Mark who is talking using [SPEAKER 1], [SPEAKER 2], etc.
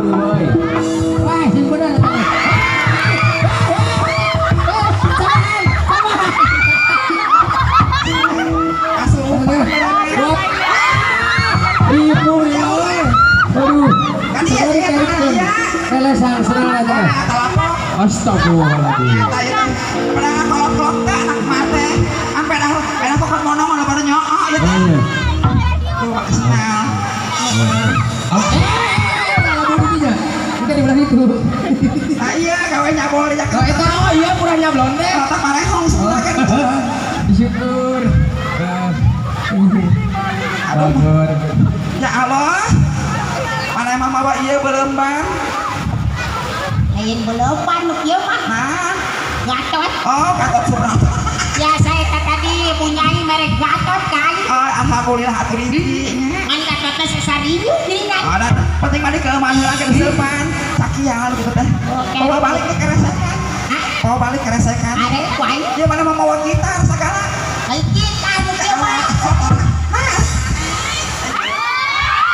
[SPEAKER 1] Euy. Wah, sing bener eta mah. Sabahan, sabahan.
[SPEAKER 2] Kasurupan.
[SPEAKER 1] Ripuh ya, euy. Aduh.
[SPEAKER 2] Kan iya, iya, iya.
[SPEAKER 1] Elesang senang aja.
[SPEAKER 2] Ah, talapok.
[SPEAKER 1] Astagfirullahaladzim.
[SPEAKER 2] Eta ieu teh pada ngakolok-kolok teh anak mate. Ampe dah pada pokok monong anu pada nyoo ieu teh.
[SPEAKER 1] Iya.
[SPEAKER 2] Tuh senang.
[SPEAKER 1] Eh, malah buru. Kita di belah itu.
[SPEAKER 2] Nah iya, gawe nyabol di
[SPEAKER 1] Oh,
[SPEAKER 2] Jakarta.
[SPEAKER 1] itu, oh iya, murah nyablon teh.
[SPEAKER 2] Rata parehong sebenarnya kan.
[SPEAKER 1] Syukur.
[SPEAKER 2] Aduh.
[SPEAKER 1] Bagus.
[SPEAKER 2] Ya Allah. Mana emang mawa ieu belembang?
[SPEAKER 3] Lain beleupan nu kieu mah.
[SPEAKER 2] Nah,
[SPEAKER 3] Gatot.
[SPEAKER 2] Oh, Gatot Subroto.
[SPEAKER 3] Ya, saya teh tadi punyai merek Gatot kan.
[SPEAKER 2] Oh, alhamdulillah atuh rinci nya.
[SPEAKER 3] Ngan Gatotna sesariu geuningan.
[SPEAKER 2] Oh, dan penting mah dikeman heula ke disepan. Sakian gitu teh.
[SPEAKER 3] Oke.
[SPEAKER 2] Bawa balik ke keresekan.
[SPEAKER 3] Hah?
[SPEAKER 2] Bawa balik keresekan.
[SPEAKER 3] Ada ku aing.